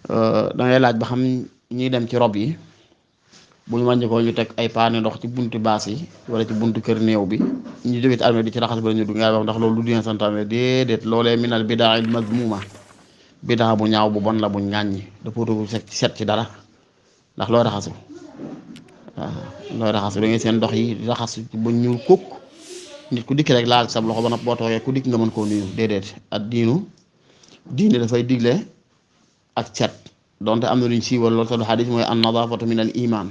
da ngay laaj ba xam ñuy dem ci rob yi bu ñu wàññi ko ñu teg ay paane ndox ci buntu baas yi wala ci buntu kër néew bi ñu jóge ci armée di ci raxas ba ñu dugg ngay wax ndax loolu lu dina santaane déedéet loolee minal bidaa'il mazmuuma bidaa bu ñaaw bu bon la buñ ŋàññi dafa set ci dara ndax looy raxasu waaw looy raxasu da ngay seen ndox yi raxasu ba ñuul kukk nit ku dikk rek laal sab loxo ba nag boo toogee ku dikk nga mën koo nuyu déedéet ak diine dafay digle ak set donte am na luñ siiwal loolu te du xadis mooy an nadaafatu min al iman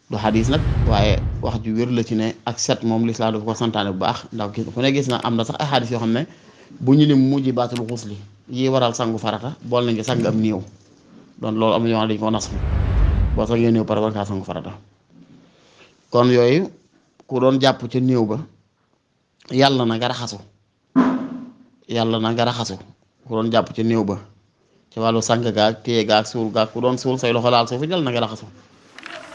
du xadis nag waaye wax ju wér la ci ne ak set moom lislaam dafa ko santaane bu baax ndax ku ne gis na am na sax ay xadis yoo xam ne bu ñu lim mujibaatul xusli yi waral sangu farata bool nañ ci sang am néew doon loolu am na ñoo xam ne dañ ko nas boo sangee néew pare war ngaa sangu farata kon yooyu ku doon jàpp ca néew ba yàlla na nga raxasu ku doon jàpp ca néew ba ci wàllu sang gaag téye gaag suul gaag ku doon suul say loxo laal suufu yàlla na nga raxasu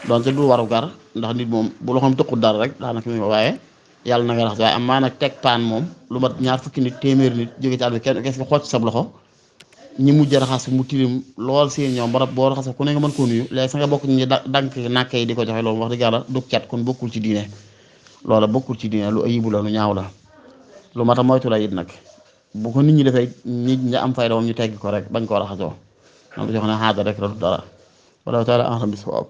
donte du waru gar ndax nit moom bu loxoom tëqut dara rek daanaka waaye yàlla na nga raxasu waaye am maa nag teg paan moom lu mat ñaar fukki nit téeméeri nit jóge ci àll bi kenn kes nga xool ci sab loxo ñi mujj raxas mu tilim lool seen ñoom barab boo raxas ku ne nga mën koo nuyu léegi sa nga bokk ñi dank nàkk yi di ko joxe loolu wax dëgg yàlla du cat kon bokkul ci diine loola bokkul ci diine lu ayibu la lu ñaaw la lu mat a moytu la it nag bu ko nit ñi defee nit ñi am fayda moom ñu tegg ko rek bañ koo raxasoo am na yoo xam ne xaada rek la du dara wala taala a'lam bis-sawaab